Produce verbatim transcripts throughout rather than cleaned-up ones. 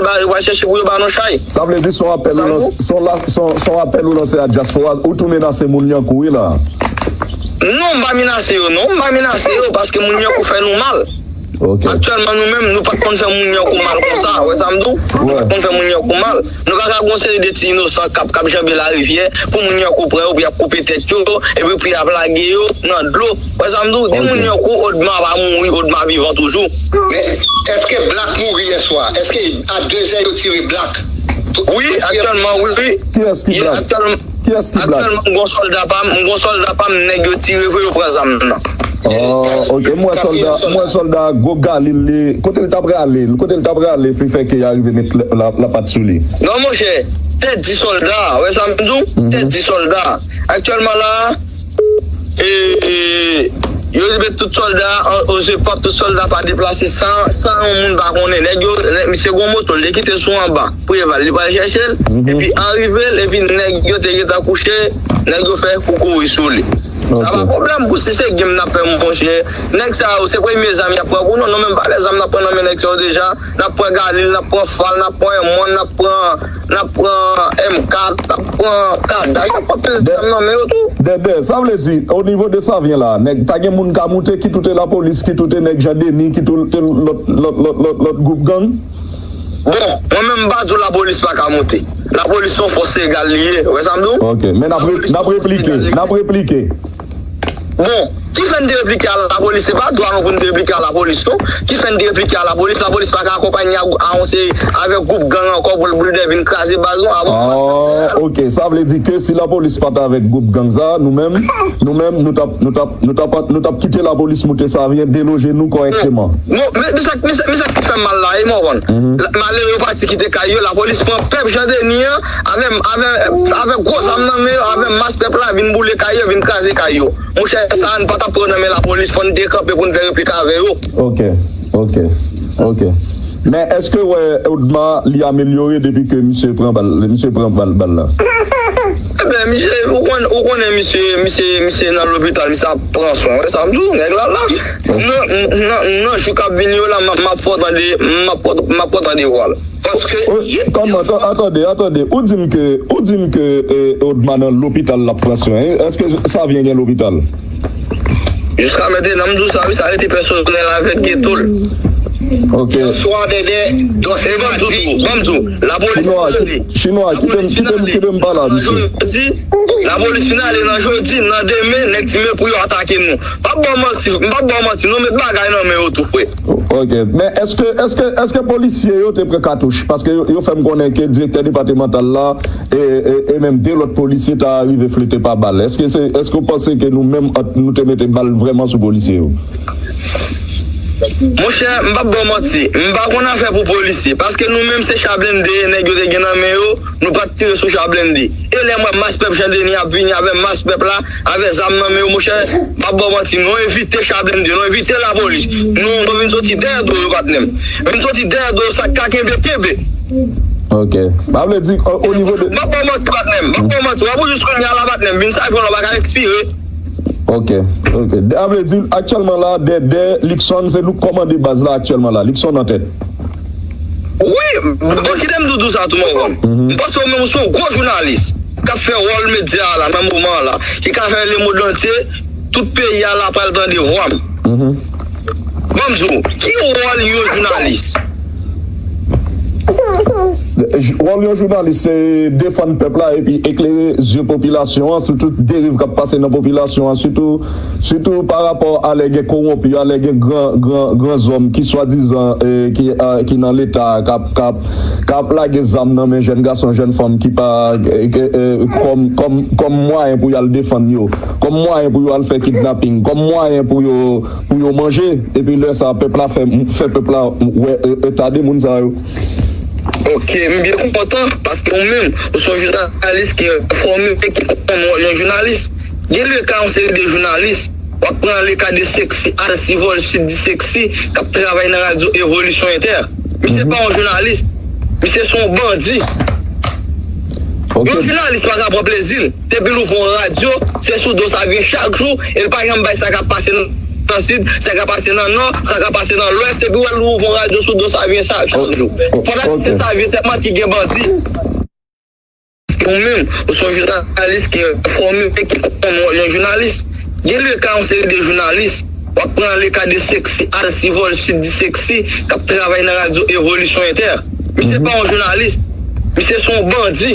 ba, yo pral chèche pou yo ba nou chay. Sa vle di se yon apèl ou lanse, se yon la, se yon, se yon apèl ou lanse a dyaspora, ou tou menase moun Lyankou wi la. Non, m pa menase yo, non, m pa menase yo, paske moun Lyankou fè nou mal. Ok. Aktyèlman, nou menm, nou pa t konn fè moun Lyankou mal konsa, wè sa m di w? Nou pa t konn fè moun Lyankou mal. Nou pa ka gon seri de ti inosan k ap, k ap janbe larivyè pou moun Lyankou pran yo, pou y ap koupe tèt yo, epi pou y ap lage yo nan dlo. Wè sa m di w? Di moun Lyankou, Odma pa mouri, Odma vivan toujou. Men, èske Black mouri yèswa? Èske a de zè yo tire Black? Wi, aktyèlman, wi, wi. Kiyès ki Black? Kiyès ki Black? Aktyèlman, m gon sòlda pa m, m gon sòlda pa m, nèg yo tire vre, yo pran zam nan. Oh, ok, m wè sòlda, m wè sòlda gwo Galil li, kote l t ap rale, kote l t ap rale, fi fè ke y arive met la, la, lapat sou li. Non, monchè, tèt di sòlda, wè sa m di w? Tèt di sòlda. Aktyèlman la, e, e, yo rive tout sòlda, an, o zepòt, tout sòlda pa deplase san, san yon moun pa konnen. Nèg yo, nèg, misye gon moto, l te kite sou anba. Preval, li pral chèche l, epi an rive l, epi nèg yo te gentan kouche, nèg yo fè koukouy sou li. Sa pa pwoblèm pou si se game n ap fè, monchè. Nèg sa yo, se premye zam y ap pran pou nou. Nou menm pa lè zam n ap pran nan men nèg sa yo deja. N ap pran Galil, n ap pran Fal, n ap pran M wan, n ap pran, n ap pran M kat, n ap pran Kadaj, n ap pran pil zam nan men yo tou. Dèdè, sa vle di, o nivo de Savyen la, nèg, pa gen moun ka moute ki toute lapolis, ki toute nèg Jan Deni, ki toute lòt, lòt, lòt, lòt, lòt gwoup gang? Bon, mwen menm m pa di w lapolis pa ka moute. Lapolis se yon fòs egal li ye, ou wè sa m di w? Ok, men n ap re-, n ap replike, n ap replike. Bon, ki fè n te replike a lapolis? Se pa dwa nou pou n te replike a lapolis, non. Ki fè n te replike a lapolis? Lapolis pa ka akonpanye a, a yon seri avèk gwoup gang ankò pou l, pou l te vin kraze baz nou avan. Ah, ok, sa vle di ke si lapolis pa t avèk gwoup gang sa, nou menm, nou menm, nou t ap, nou t ap, nou t ap, nou t ap kite lapolis moute Savyen, deloje nou kòrèkteman. Non, men, men sa, men sa, men sa ki fè m mal la, e mwen konn. La, malere yo pati kite kay yo, lapolis pran pèp Jan Deni an, avè, avè, avè gwo zam nan men yo, avè mas pèp la, vin boule kay yo, vin kraze kay yo. Monchè, sa a n pa t ap pran nan men lapolis, fò n te kanpe pou n fè replik avè yo. Ok, ok, ok. Men èske w wè Odma li amelyore depi ke misye pran bal, misye pran bal, bal la? Ebyen, misye, ou konn, ou konnen misye, misye, misye nan lopital, misye ap pran swen. Wè sa m di w, nèg la la. Nan, nan, nan jou k ap vini yo la, m ap, m ap fè w tande, m ap, m ap fè w tande vwa l. Paske, kòman, atande, atande. Ou di m ke, ou di m ke, eh, Odma nan lopital l ap pran swen. Èske Savyen gen lopital? Jiska mentnan, m di w sa, wi, sa rete pèsonèl avèk Geto l. Ok. Swa Dèdè, Dòsè Madi. Ban m di w, lapolis ale. Chinwa, kite m, kite m, kite m pale a misye. Lapolis fin ale nan jodi, nan demen, nèg di men pou yo atake nou. M p ap ba w manti, m p ap ba w manti, nou met bagay nan men yo tou, frè. Ok, men èske, èske, èske polisye yo te pran katouch? Paske yo, yo fè m konnen ke direktè depatmantal la e, e, e menm de lòt polisye ta rive flete pa bal. Èske se, èske w panse ke nou menm ant nou te mete bal vrèman sou polisye yo? Monchè, m p ap ba w manti, m pa konn afè pou polisye, paske nou menm se cha blende nèg yo te gen nan men yo, nou pa t tire sou cha blende. E lè m wè mas pèp Jan Deni ap vini avè mas pèp la, avè zam nan men yo, monchè, m p ap ba w manti, nou evite cha blende, nou evite lapolis. Nou, nou vin soti dèyè do yo, patnè m. Vin soti dèyè do yo, sa k ka kenbe, kenbe. Ok. Sa vle di, o, o nivo de... M p ap ba w manti, patnè m. M p ap ba w manti. W ap jis kounye a la, patnè m. Vin sa, yon lò pa ka ekspire. Ok, ok. Sa vle di, aktyèlman la, Dèdè, Luckson, se nou k kòmande baz la aktyèlman la. Luckson an tèt. Wi, bon, kite m di w sa tou, Mògàn. M panse w menm ou se yon gwo jounalis k ap fè wòl medya a la nan moman an la, ki ka fè lemond antye, tout peyi a la pral tande vwa m. Ban m di w, ki wòl yon jounalis? Wòl yon jounalis se defann pèp la epi eklere zye popilasyon an sou tout deriv k ap pase nan popilasyon an, sitou, sitou pa rapò a lè gen kowonpi, a lè gen gran, gran, gran zòm ki swadizan, eh, ki, ah, ki nan Leta, k ap, k ap, k ap lage zam nan men jèn gason, jèn fanm ki pa, eh, eh, kòm, kòm, kòm mwayen pou y al defann yo, kòm mwayen pou yo al fè kidnaping, kòm mwayen pou yo, pou yo manje. Epi lè sa, pèp la fè, fè pèp la wè, eh, eta de moun sa yo. Ok, m byen kontan, paske ou menm, ou se yon jounalis ki enfòme, ki konprann wòl yon jounalis. Gen le ka yon seri de jounalis, w ap pran le ka de Sexy, Alcivol, Sud di Sexy, k ap travay nan radyo Evolisyon Entè. Misye pa yon jounalis. Misye se yon bandi. Ok. Yon jounalis pa ka pran plezi l. Depi l ouvri yon radyo, se sou do sa vin chak jou, e l pa janm bay sa k ap pase nan nan sid, sa ka pase nan nò, sa ka pase nan lwès, epi w al ouvri yon radyo sou do Savyen sa chak jou. Pandan se Savyen sèlman ki gen bandi. Paske ou menm, ou se yon jounalis ki enfòme, ki konprann wòl yon jounalis. Gen le ka yon seri de jounalis, w ap pran le ka de Sexy, Alcivol, Sud di Sexy, k ap travay nan radyo Evolisyon Entè. Misye pa yon jounalis, misye se yon bandi.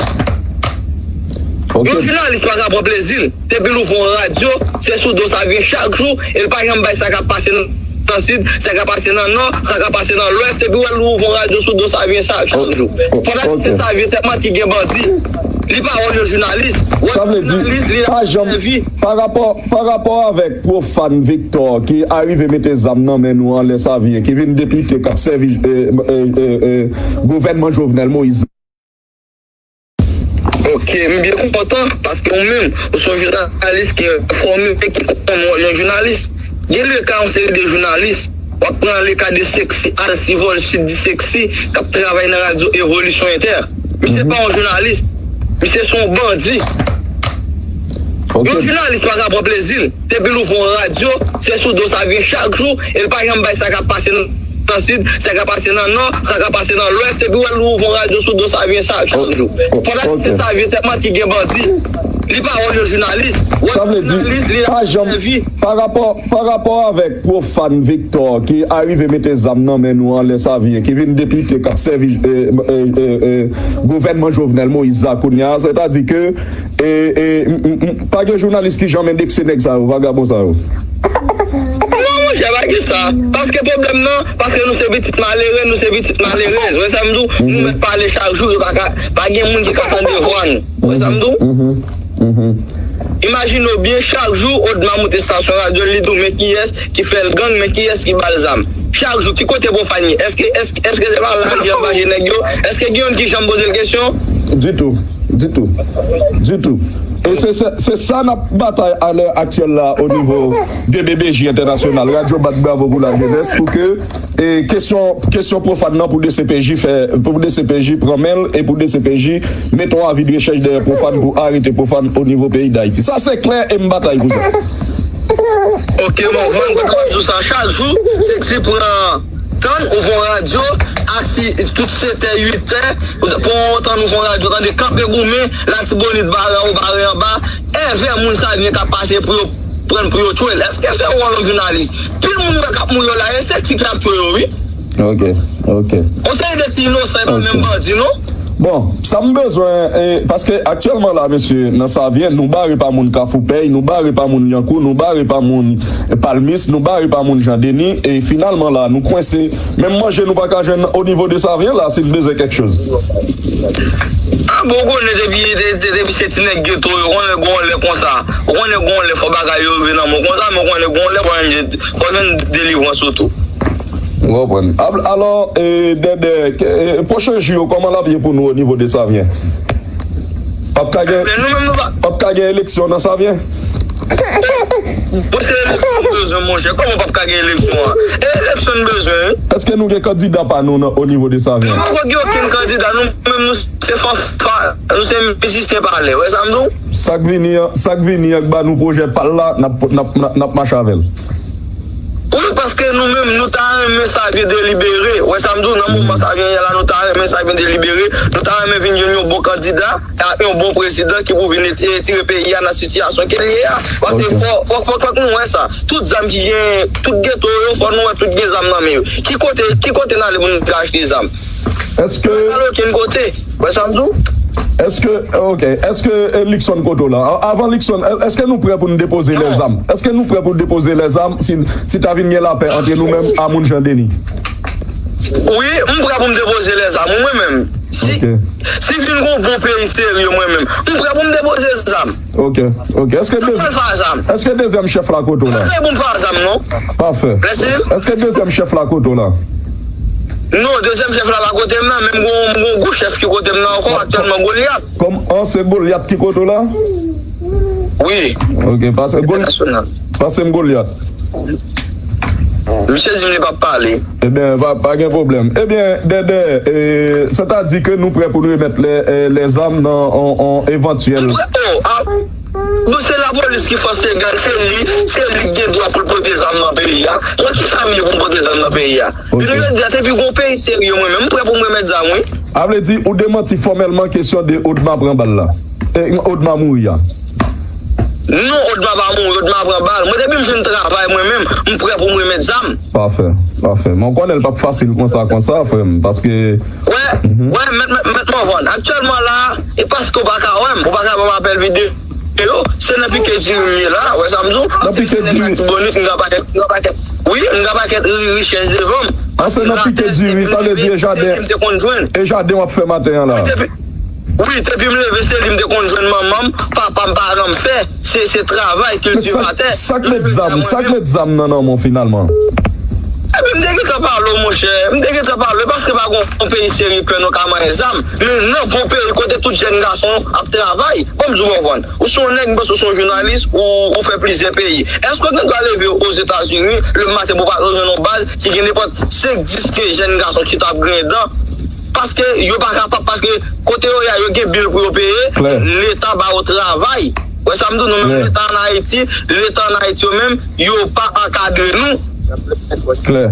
Yon jounalis pa ka pran plezi l. Depi l ouvri yon radyo, se sou do Savyen chak jou, e l pa janm bay sa k ap pase nan sid, sa ka pase nan nò, sa ka pase nan lwès, epi w al ouvri yon radyo sou do Savyen sa chak jou. Pandan se Savyen sèlman ki gen bandi. Li pa wòl yon jounalis. Sa vle di, pa janm, pa rapò, pa rapò avèk Profane Victor ki arive mete zam nan men nou anlè Savyen, ki vin depite, k ap sèvi, e, e, e, e, gouvènman Jovenel Moïse. Ok, m byen kontan, paske ou menm, ou se yon jounalis ki enfòme, ki konprann wòl yon jounalis. Gen le ka yon seri de jounalis, w ap pran le ka de Sexy, Alcivol, Sud di Sexy, k ap travay nan radyo Evolisyon Entè. Misye pa yon jounalis, misye se yon bandi. Yon jounalis pa ka pran plezi l. Depi l ouvri yon radyo, se sou do Savyen chak jou, e l pa janm bay sa k ap pase nan sid, sa ka pase nan nò, sa ka pase nan lwès, epi w al ouvri yon radyo sou do Savyen sa chak jou. Pandan se Savyen sèlman ki gen bandi. Li pa wòl yon jounalis. Sa vle di, pa janm, pa rapò, pa rapò avèk Profane Victor ki arive mete zam nan men nou anlè Savyen, ki vin depite, k ap sèvi, e, e, e, e, gouvènman Jovenel Moïse a kounye a, sètadi ke, e, e, m, m, m, pa gen jounalis ki janm endekse nèg sa yo, vagabon sa yo. Non, monchè, pa gen sa. Paske pwoblèm nan, paske nou se pitit malere, nou se pitit malerèz. Wè sa m di w, nou mèt pale chak jou, yo pa ka, pa gen moun ki ka tande vwa nou. Wè sa m di w? Imajine w byen, chak jou, Odma moute stasyon radyo l, li di w, men kiyès ki fè l gang, men kiyès ki ba l zam. Chak jou, ki kote Profane ye? Èske, èske, èske se pa la l ye anba je nèg yo? Èske gen youn ki janm poze l kesyon? Ditou, ditou, ditou. E se, se, se sa n ap batay alè aktyèl la o nivo de B B J entènasyonal. Radyo bat bravo pou lajenès pou ke, e, kesyon, kesyon Profane nan pou D C P J fè, pou D C P J pran men l e pou D C P J mete yon avi de rechèch dèyè Profane pou arete Profane o nivo peyi Dayiti. Sa se klè e m batay pou sa. Ok, m konprann, kote w ap di w sa chak jou, Sexy pran tan, ouvri yon radyo, asi tout setè, uitè, pou w tann ouvri yon radyo, tande kanpe goumen, Latibonit bare anwo, bare anba, èvè moun Savyen k ap pase pou yo pran l pou yo tchwe l. Èske se wòl yon jounalis? Pil moun wè k ap mouri yo la, e Sexy ki ap tchwe yo, wi. Ok, ok. Yon seri de ti inosan, e pa menm bandi, non? Bon, sa m bezwen, e, paske aktyèlman la, mesye, nan Savyen, nou bare pa moun Kafou Pèy, nou bare pa moun Lyankou, nou bare pa moun Palmis, nou bare pa moun Jan Deni, e finalman la, nou kwense. Menm manje nou pa ka jwenn o nivo de Savyen la, si n bezwen kèk choz. A, bon, ou konnen depi, de-, de-, depi se ti nèg geto yo, ou konnen gon lè konsa. Ou konnen gon lè fò bagay yo rive nan men w konsa, men ou konnen gon lè fò jwenn, fò jwenn delivrans ou tou. Ou konprann. Al-, alò, e, Dèdè, e, pwochen jou yo, kòman l ap ye pou nou o nivo de Savyen? P ap ka gen, p ap ka gen eleksyon nan Savyen? Bon, se eleksyon n bezwen, monchè. Kòman p ap ka gen eleksyon an? E eleksyon n bezwen, wi. Èske nou gen kandida pa nou nan, o nivo de Savyen? Nou poko gen okenn kandida. Nou menm, nou se fanfa, nou se mizisyen palè. Wè sa m di w? Sa k vini an, sa k vini an k ba nou pwojè pa l la, n ap, n ap, n ap, n ap mache avè l. Wi, paske nou menm, nou ta renmen Savyen delibere. Wè sa m di w, nan moman Savyen ye la, nou ta renmen Savyen delibere. Nou ta renmen vin jwenn yon bon kandida, ak yon bon prezidan ki pou vin retire peyi a nan sitiyasyon ke l ye a. Paske fò, fò, fò, fòk nou wè sa. Tout zam ki gen, tout geto yo, fò nou wè tout gen zam nan men yo. Ki kote, ki kote n ale pou nou ka achte zam? Èske pa al okenn kote. Wè sa m di w? Èske, ok, èske, e, Luckson kote w la? A-, avan Luckson, è-, èske nou prè pou n depoze lèzam? Èske nou prè pou depoze lèzam si, si ta vin gen lapè ant nou menm a moun Jan Deni? Wi, m prè pou m depoze lèzam, wi, mwen menm. Si, si vin gon bon peyi serye, mwen menm, m prè pou m depoze zam. Ok, ok. Èske dezyèm chèf la kote w la? M pa prè pou m fè zam, non. Pafè. Èske dezyèm chèf la kote w la? Non, dezyèm chèf la pa kote m nan, men m gon, m gon gwo chèf ki kote m nan ankò aktyèlman, Golyat. Kòm, an, se Golyat ki kote w la? Wi. Ok, pase Golyat. Pase m Golyat. Misye di m li p ap pale. Ebyen, pa, pa gen pwoblèm. Ebyen, Dèdè, e, sètadi ke nou prè pou nou remèt lè, e, lèzam nan on, on evantyèl. M prè, oh, a, Bon, se lapolis ki fòs legal, se li, se li ki gen dwa pou l pote zam nan peyi a. Mwen, ki sa m ye pou m pote zam nan peyi a? Jounen jodi a, te pi gon peyi serye, mwen menm, m prè pou m remèt zam, wi. A vle di, ou demanti fòmèlman kesyon de Odma pran bal la. E, Odma mouri a. Non, Odma pa mouri, Odma pran bal. Mwen, depi m fin travay, mwen menm, m prè pou m remèt zam. Pafè, pafè. Men w konnen l p ap fasil konsa, konsa, frè m, paske Wè, wè, mèt, mèt, mèt Mòvann. Aktyèlman la, e paske w pa ka wè m, ou pa ka ban m apèl videyo. Se nan pike diri m ye la, wè sa m di w? Nan pike diri. Tibonit, m gen pakèt, m gen pakèt. Wi, m gen pakèt ri, richès devan m. An, se nan pike diri, sa vle di e jaden, m te konn jwenn. E jaden w ap fè maten an la. Wi, depi, wi, depi m leve, se li m te konn jwenn manman m, papa m pa janm fè. Se, se travay kiltivatè. Sa k met zam, sa k met zam nan nan men w finalman? Epi m te gentan pale w, monchè. M te gentan pale w, paske pa gon peyi serye pè nou ka manyen zam. Men nan bon peyi kote tout jèn gason ap travay. Ban m di w, Mòvann. Ou se yon nèg, m panse ou se yon jounalis, ou, ou fè plizyè peyi. Èske w gen dwa leve Ozetazini, lemen maten pou w pa jwenn yon baz ki gen nenpòt senk, dis ke jèn gason ki t ap griyen dan? Paske yo pa kapab, paske kote yo ye a, yo gen bil pou yo peye, Leta ba yo travay. Wè sa m di w, nou menm Leta ann Ayiti, Leta ann Ayiti yo menm, yo pa ankadre nou. Klè.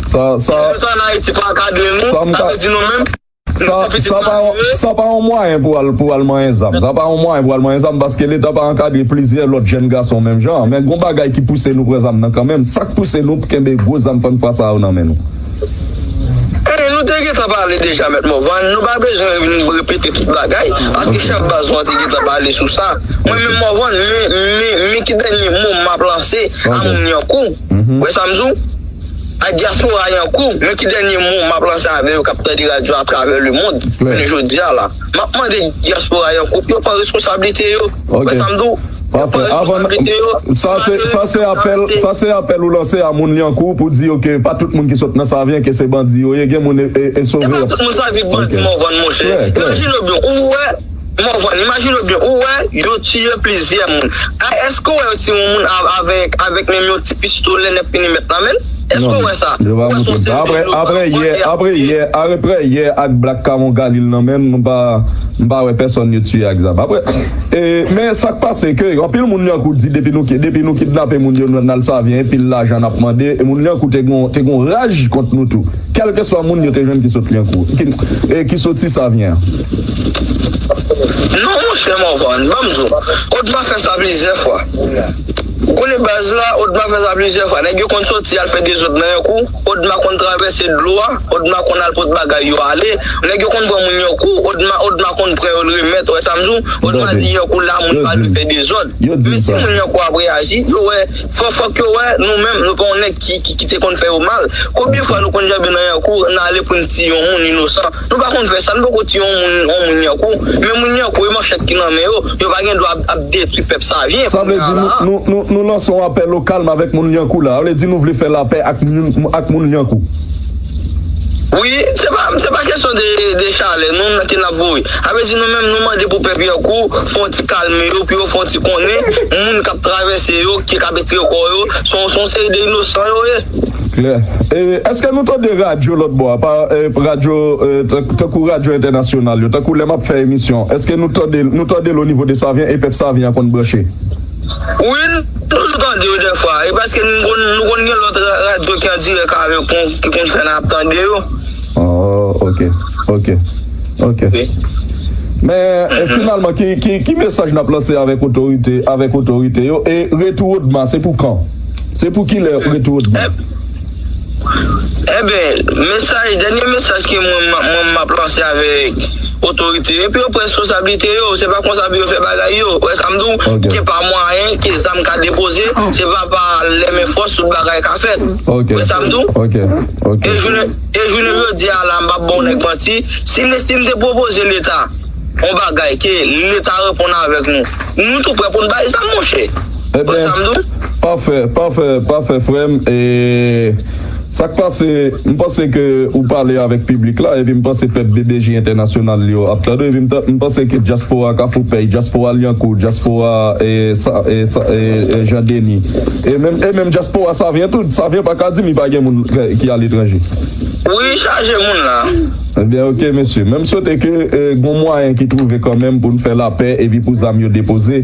Sa, sa, Leta ann Ayiti pa ankadre nou, sa m sa ka, vle di nou menm, sa, nou se pitit sa pa yon, malere. Sa pa yon mwayen pou al, pou al manyen zam. Sa pa yon mwayen pou al manyen zam paske Leta pa ankadre plizyè lòt jèn gason menm jan. Men gon bagay ki pouse nou pran zam nan kanmenm. Sa k pouse nou kenbe gwo zam fannfwa sa yo nan men nou? E, nou te gentan pale deja, mèt Mòvann, nou pa bezwen vin repete tout bagay, paske chèf baz nou an te gentan pale sou sa. Mwen menm, Mòvann, men, men, men ki dènye mo m ap lanse a moun Lyankou. Wè sa m di w? A dyaspora Lyankou, men ki dènye mo m ap lanse avè yo k ap tande radyo atravè lemonn, jounen jodi a la. M ap mande dyaspora Lyankou pou yo pran responsablite yo. Wè sa m di w? Pafè. Avan, sa se, sa se apèl, sa se apèl ou lanse a moun Lyankou pou di yo ke pa tout moun ki sot nan Savyen ke se bandi yo ye, gen moun e, e, e sove. E pa tout moun Savyen k bandi, Mòvann, monchè. Imajine w byen, ou wè, Mòvann, imajine w byen, ou wè, yo tiye plizyè moun. A, èske w wè yo tiye yon moun av-, avèk, avèk menm yon ti pistolè nèf milimèt nan men l? Èske w wè sa? Yo pa montre m sa. Apre, apre yè, apre yè, apre yè ak Black Camon Galil nan men l, m pa, m pa wè pèsòn yo tiye ak zam. Apre, e, men sa k pase ke anpil moun Lyankou di depi nou ki, depi nou kidnape moun yo, nou al Savyen, anpil lajan n ap mande, e moun Lyankou te gon, te gon raj kont nou tou. Kèlkeswa moun yo te jwenn ki sot Lyankou, ki, e, ki soti Savyen an. Non, monchè Mòvann, ban m di w, Odma fè sa plizyè fwa. Ou konnen baz la, Odma fè sa plizyè fwa. Nèg yo konn soti al fè dezòd nan Lyankou, Odma konn travèse dlo a, Odma konn al pot bagay yo ale. Nèg yo konn pran moun Lyankou, Odma, Odma konn pran yo l remèt, wè sa m di w? Odma di Lyankou la, moun pa dwe fè dezòd. Men si moun Lyankou ap reyaji, yo wè, fò, fòk yo wè, nou menm, nou pa yon nèg ki, ki, ki te konn fè yo mal. Konbyen fwa nou konn janbe nan Lyankou, n ale pou n tiye yon moun inosan? Nou pa konn fè sa, nou poko tiye yon moun, yon moun Lyankou. Men moun Lyankou, e manchèt ki nan men yo, yo pa gen dwa ap, ap detwi pèp Savyen. Sa vle di nou, nou, nou, nou lanse yon apèl o kalm avèk moun Lyankou la. Sa vle di nou vle fè lapè ak moun, ak moun Lyankou. Wi, se pa, se pa kesyon de, de chalè, non, ke n ap voye. Sa vle di nou menm, nou mande pou pèp Lyankou fè yon ti kalme yo, pou yo fè yon ti konnen, moun k ap travèse yo, ki k ap etire kò yo, se yon, se yon seri de inosan yo ye. Klè. E, èske nou tande radyo lòt bò a, pa, e, radyo, e, tan-, tankou radyo entènasyonal yo, tankou lè m ap fè emisyon, èske nou tande, nou tande l o nivo de Savyen e pèp Savyen an konn branche? Wi, nou toujou tande yo dèfwa. E paske nou konn, nou konn gen lòt ra-, radyo ki an dirèk avèk nou, ki konn fè n ap tande yo. Oh, ok, ok, ok. Men, e, finalman, ki, ki, ki mesaj n ap lanse avèk otorite, avèk otorite yo? E retou Odma, se pou kan? Se pou kilè retou Odma? Enben, mesaj, dènye mesaj ke mwen, mwen, mwen m ap lanse avèk otorite yo, pou yo pran responsablite yo, se pa konsa pou yo fè bagay yo. Wè sa m di w, gen pa mwayen ke zam ka depoze, se pa pa lè men fòs tout bagay ka fèt. Wè sa m di w? E jounen, e jounen jodi a la, m p ap ba w nèg manti, si n, si n te pwopoze Leta yon bagay ke Leta reponn avèk nou, nou tou prè pou n bay zam, monchè. Wè sa m di w? Pafè, pafè, pafè, frè m. E sa k pase, m panse ke ou pale avèk piblik la, epi m panse pèp B B J entènasyonal yo ap tande w, epi m ta-, m panse ke dyaspora Kafou Pèy, dyaspora Lyankou, dyaspora, e, sa, e, sa, e, e, Jan Deni, e menm, e menm dyaspora Savyen tou, Savyen pa ka di m li pa gen moun ki aletranje. Wi, chaje moun la. Ebyen, oke, mesye. Men m swete ke eh, gon mwayen ki twouve kanmenm pou n fè lapè epi pou zam yo depoze.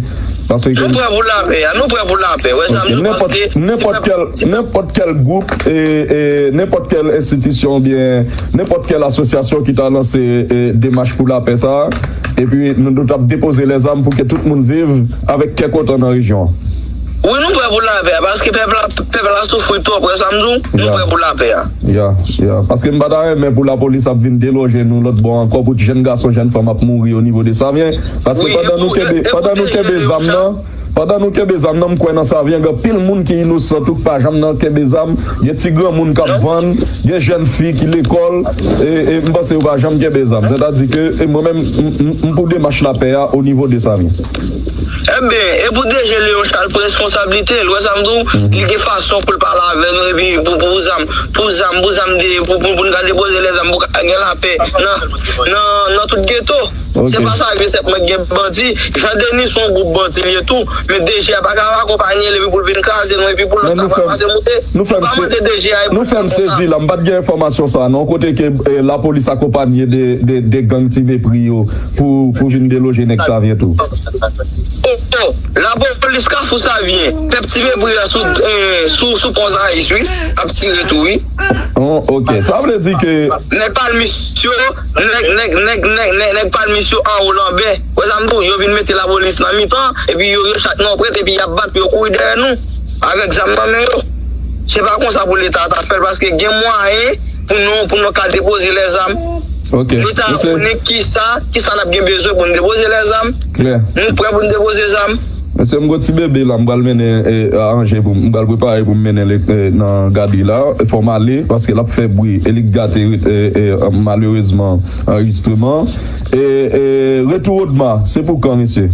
Paske Nou prè pou lapè a, nou prè pou lapè. Wè sa m di w, paske nenpòt kèl, nenpòt kèl gwoup, eh, eh, nenpòt kèl enstitisyon oubyen nenpòt kèl asosyasyon ki ta lanse eh, demach pou lapè sa a, epi nou, nou t ap depoze lèzam pou ke tout moun viv avèk kè kontan nan rejyon an. Wi, nou prè pou lapè a, paske pèp la, pèp la soufri twòp, wè sa m di w, nou prè pou lapè a. Ya, ya. Paske m pa ta renmen pou lapolis ap vin deloje nou lòt bò ankò, pou jèn gason, jèn fanm ap mouri o nivo de Savyen. Paske pandan nou kenbe, pandan nou kenbe zam nan, pandan nou kenbe zam nan, m kwè nan Savyen, gen anpil moun ki inosan tou, ki pa janm nan kenbe zam. Gen ti granmoun k ap vann, gen jèn fi ki lekòl, e, e m panse yo pa janm kenbe zam. Sètadi ke, e mwen menm, m, m, m pou demach lapè a o nivo de Savyen. Ebyen, e pou D G Léon Charles pran responsablite l, wè sa m di w, li gen fason pou l pale avè nou, epi pou, pou zam, pou zam, pou zam de, pou, pou, pou n ka depoze lèzam, pou ka gen lapè nan, nan, nan tout geto. Se pa Savyen sèlman ki gen bandi, Jan Deni se yon gwoup bandi li ye tou, men D G a pa ka akonpanye l, epi pou l vin kraze nou, epi pou lòt la pral pase moute. Nou fè m sezi la, m pa t gen enfòmasyon sa a non, kote ke eh, lapolis akonpanye de, de, de gang Ti Mepri yo pou, pou vin deloje nèg Savyen tou. Oh, oh, lapolis Kafou Savyen, pèp Ti Mepri a sou, eh, sou, sou pon Zayis, wi, ap tire tou, wi. Oh, oke, sa vle di ke nèg palmis yo, nèg, nèg, nèg, nèg, nèg, nèg palmis yo anwo Lanbè. Wè sa m di w, yo vin mete lapolis nan mitan, epi yo, yo chak nan prèt, epi y ap bat pou yo kouri dèyè nou avèk zam nan men yo. Se pa konsa pou Leta ta fè l, paske gen mwayen pou nou, pou nou ka depoze lèzam. Leta konnen kisa, kisa n ap gen bezwen pou n depoze lèzam. Nou prè pou n depoze zam. Mesye, m gon ti bebe la, m pral mennen eh, a Anje pou m, m pral prepare pou m mennen l eh, nan gadri la. Fò m ale, paske l ap fè bri e li k gate eh, eh, malerezman anrejistreman. E, e, retou Odma, se pou kan, mesye?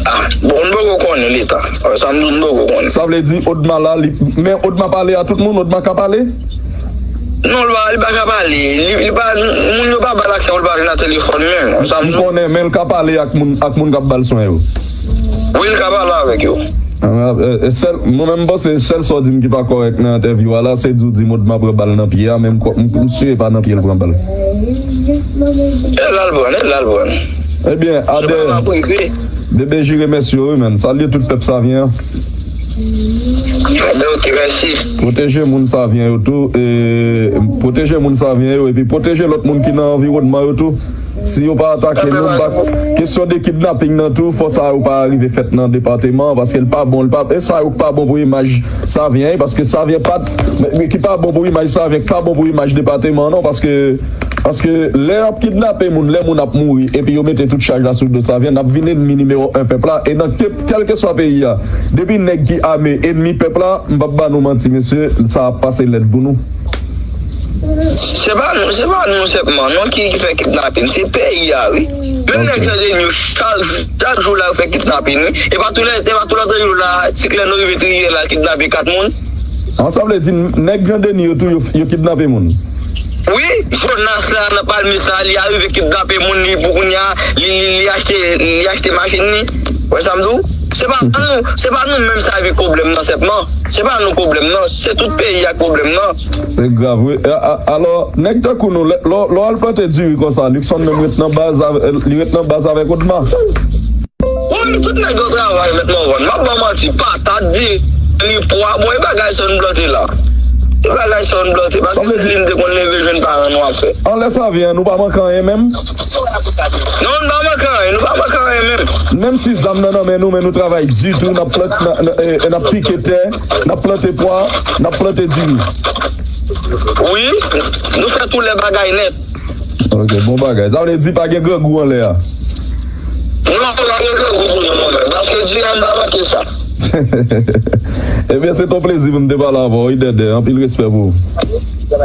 Ah, bon, m poko konnen Leta. Sa m di w, m poko konnen. Sa vle di Odma la, li, men Odma pale a tout moun, Odma ka pale? Non, li pa, li pa ka pale. Li, li pa, moun yo pa ba l aksè pou l pale nan telefòn menm. Sa m di w. M konnen, men l ka pale ak moun, ak moun k ap ba l swen yo. Wi, l ka pale avèk yo. Ah, eh, eh, sèl, mwen menm, m panse sèl sa w di m ki pa kòrèk nan entèvyou a la, se di w di m Odma pran bal nan pye a, men m kwè, m, m si e pa nan pye l pran bal. E la l pran, e la l pran. Ebyen, Adè, Bebe J remèsye w, wi, menn. Salye tout pèp Savyen an. Ebyen, oke, mèsi. Pwoteje moun Savyen yo tou, e, pwoteje moun Savyen yo, epi pwoteje lòt moun ki nan anviwònman yo tou. Si yo pa atake nou, m pa, kesyon de kidnaping nan tou, fò sa yo pa rive fèt nan depatman an, paske l pa bon, l pa, e sa yo k pa bon pou imaj Savyen, paske Savyen pa, ki pa bon pou imaj Savyen, ki pa bon pou imaj depatman an, non, paske, paske lè y ap kidnape moun, lè moun ap mouri, epi yo mete tout chaj la sou do Savyen, n ap vin ènmi nimewo en pèp la, e nan ke, kèlkeswa peyi a, depi nèg ki ame ènmi pèp la, m p ap ba nou manti, mesye, sa ap pase lèd pou nou. Se pa nou, se pa nou sèlman, non, ki, ki fè kidnapin. Se peyi a, wi. Menm nèg Jan Deni yo, chak, chak jou la, yo fè kidnapin, wi. E pa tou lè, e pa tou lòt jou la, ti klè nou rive triyè la, kidnape kat moun. An, sa vle di, nèg Jan Deni yo tou, yo, yo kidnape moun. Wi, Jonas la, nan Palmis la, li arive kidnape moun, li, pou kounye a, li, li, li achte, li achte machin li. Wè sa m di w? Se pa nou, se pa nou menm sa vin pwoblèm nan sèlman. Se pa nou pwoblèm nan, se tout peyi a k pwoblèm nan. Se grav, wi. A, a, alò, nèg tankou nou, lè, lè, lè w al plante diri konsa, Luckson menm ret nan baz, avè, li ret nan baz avèk Odma. Wi, tout nèg yo travay, mèt Mòvòn. M ap ba w manti, patat, diri, pwa, bon, e bagay sa nou plante la. E bagay sa nou plante, paske se li n te konn leve jwenn paran nou ap fè. Anlè Savyen an, nou pa manke anyen menm? Non, nou pa manke anyen, nou pa manke anyen menm. Menm si zam nan nan men nou, men nou travay di tou, n ap plante, n, n, e, e n ap pike tè, n ap plante pwa, n ap plante diri. Wi, nou fè tou lè bagay nèt. Ok, bon bagay. Sa vle di pa gen grangou anlè a? Non, pa gen grangou pou nou, non, men. Paske diri a n pa manke sa. Ebyen, se t on plezi pou m te pale avè w, wi, Dèdè. Anpil respè pou ou.